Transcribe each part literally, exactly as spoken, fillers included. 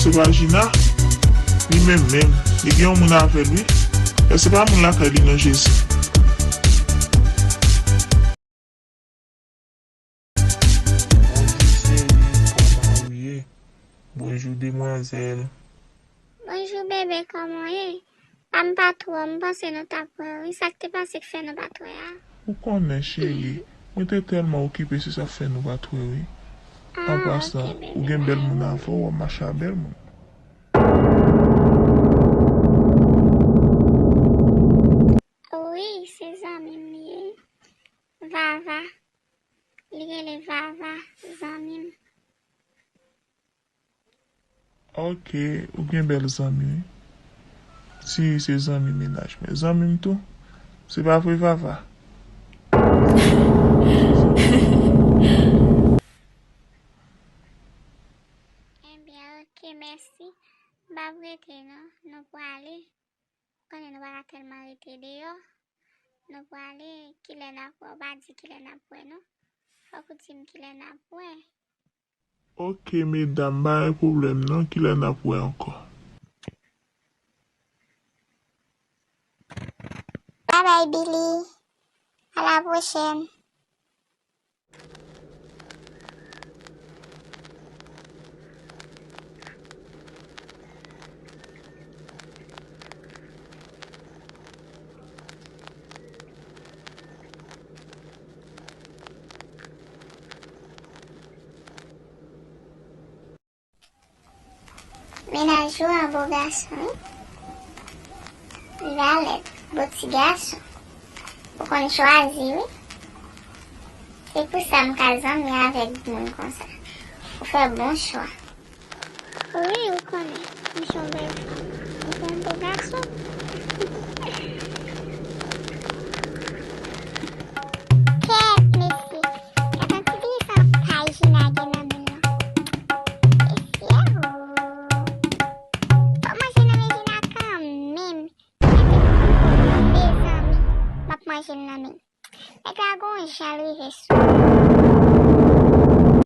Se pa Jina? Li menm menm. Li gen yon moun avè l wi. Èske se pa moun lakay li non Jezi? Bonjou cheri, kòman ou ye? Bonjou demwazèl. Bonjou bebe, kòman w ye? Pa m pa twò, m panse nou t ap wè wi. Sa k te pase k fè nou pa t wè a? Ou konnen cheri, mwen te tèlman okipe se sa k fè nou pa t wè wi. An pasan, ou gen bèl moun avè w, w ap mache ak bèl moun. Wi, se zanmi m li ye. Vava. Li rele Vava, zanmi m. Ok, ou gen bèl zanmi wi. Si se zanmi mennaj mwen, zanmi m tou. Se pa vre Vava? Ebyen, ok, mèsi. M p ap rete non, nou prale. Konnen nou pa ka tèlman rete deyò. Nou prale, kilè n ap wè, ou pa di kilè n ap wè non. Fòk ou di m kilè n ap wè. Ok medam, pa gen pwoblèm non, kilè n ap wè ankò? Babay Billy, a la pwochèn. Mennaj ou an bo gason wi. Li valè, bo ti gason. Ou konn chwazi wi. Se pou sa m ka zanmi avèk moun konsa. Ou fè bon chwa. Wi, ou konnen, m se yon bèl fanm. M se yon bo gason. Kèt mesye, gad yon ti ti san pay Jina gen nan men l lan. Mesye o. Fòk manje nan men Jina kanmenm. Gade mezanmi, m ap manje l nan men l. Nèg la gon jan l rive sou mwen.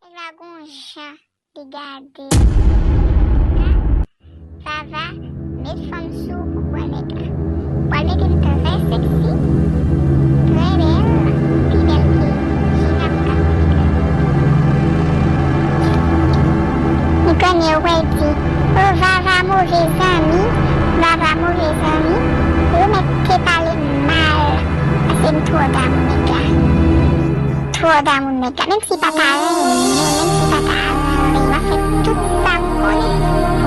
Nèg la gon jan li gade m. Vava, met fanm sou ou pou pran nèg la. Ou pral mete m trè sèksi, trè bèl, pi bèl ke Jina pou ka pran nèg la. Li konnen yo pral di, o Vava move zanmi, Vava move zanmi, yo mèt te pale m mal, paske m twò damou nèg la. Twò damou nèg la, menm si pa ta renmen, menm si pa ta renmen, m ap fè tout sa m konnen.